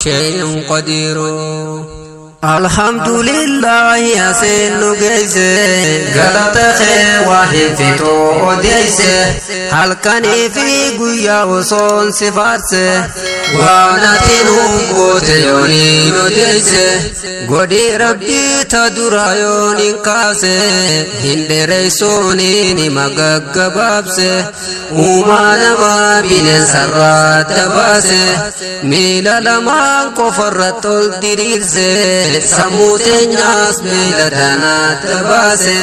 شيء قدير. Alhamdulillahi asiin nu geeyse, galata kee waa hin fixuu odeeyse. Halkanii fi guyyaa osoon si faarse, waan ati nu goote yooniin odeeyse. Godhii Rabbii ta dura yooniin kaase, hin dheereysuuni nima gaggabaabse. Uumaa namaa bineensarraa dabaase, miila lamaan qofarratti ol diriirse, sammuu teenyaas miila tanaatti baase.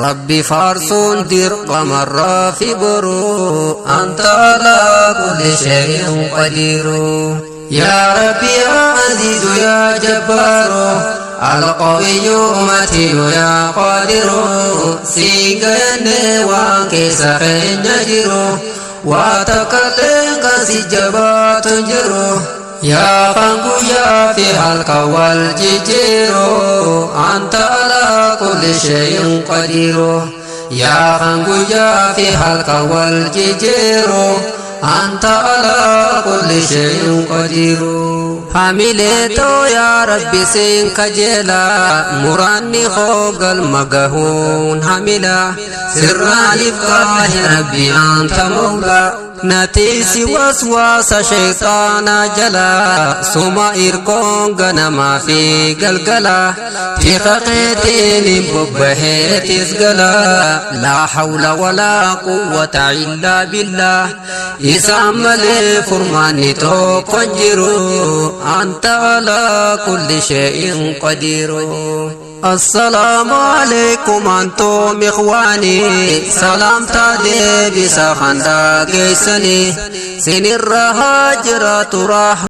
Rabbi faarsuun dirqamarraa fi boruu, anta alaa kulli shay'in qadiiru. Yaa Rabbi, yaa Aziizu, yaa Jabbaaru, Alqawiyyu Matiinu, yaa Qaadiru, siin gayanne. Waan keessa keenya jiru waa takkallee kasi jabaatu jiru. Yaa kan guyyaa fi halkan wal jijjiiru, anta alaa kulli shay'in qadiiru. Yaa kan guyyaa fi halkan wal jijjiiru, anta alaa kulli shay'in qadiiru. Hamileetoo yaa Rabbi siin kajeela, muraanni koo galma gahuun hamila sirraaniif kaahi. Rabbi, anta mawla natiisi waswaasa shayxaana jala, suma irkoon ganamaa fi galgala, tika keetiin bobbaheetis gala. Laa hawla walaa quwwata illaa billah, isaan malee furmaanni tokko hin jiru. Anta alaa kulli shay'in qadiiru. السلام عليكم أنتم إخواني، سلام تادي بسخندا كيسني سن الرهاجرة.